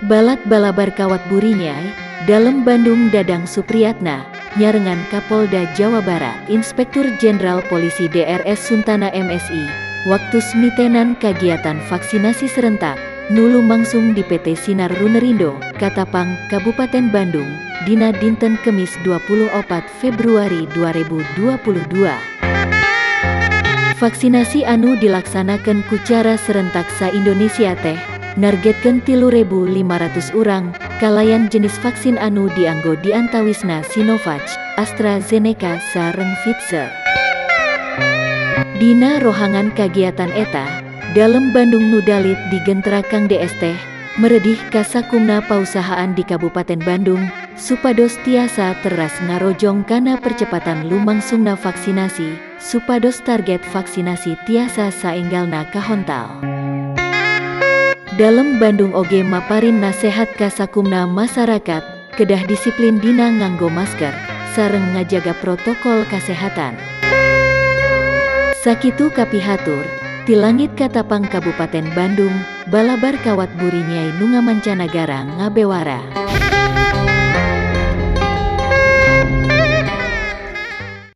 Balat balabar kawat burinyai, Dalem Bandung Dadang Supriyatna, nyarengan Kapolda Jawa Barat, Inspektur Jenderal Polisi DRS Suntana MSI, waktu mitenan kagiatan vaksinasi serentak, nu lumangsung di PT Sinar Runerindo, Katapang, Kabupaten Bandung, dina dinten Kemis 24 Februari 2022. Vaksinasi anu dilaksanakan ku cara serentak sa-Indonesia teh, nargetkeun 3.500 urang, kalayan jenis vaksin anu dianggo diantawisna Sinovac, AstraZeneca sareng Pfizer. Dina rohangan kagiatan eta, Dalem Bandung nu dalit digentra Kang DS teh, meredih ka sakumna pausahaan di Kabupaten Bandung, supados tiasa teras ngarojong kana percepatan lumangsungna vaksinasi, supados target vaksinasi tiasa saenggalna kahontal. Dalem Bandung oge maparin nasehat ka sakumna masyarakat, kedah disiplin dina nganggo masker, sareng ngajaga protokol kesehatan. Sakitu kapihatur, ti langit Katapang Kabupaten Bandung, balabar kawat burinyai nu ngamancanagara ngabewara.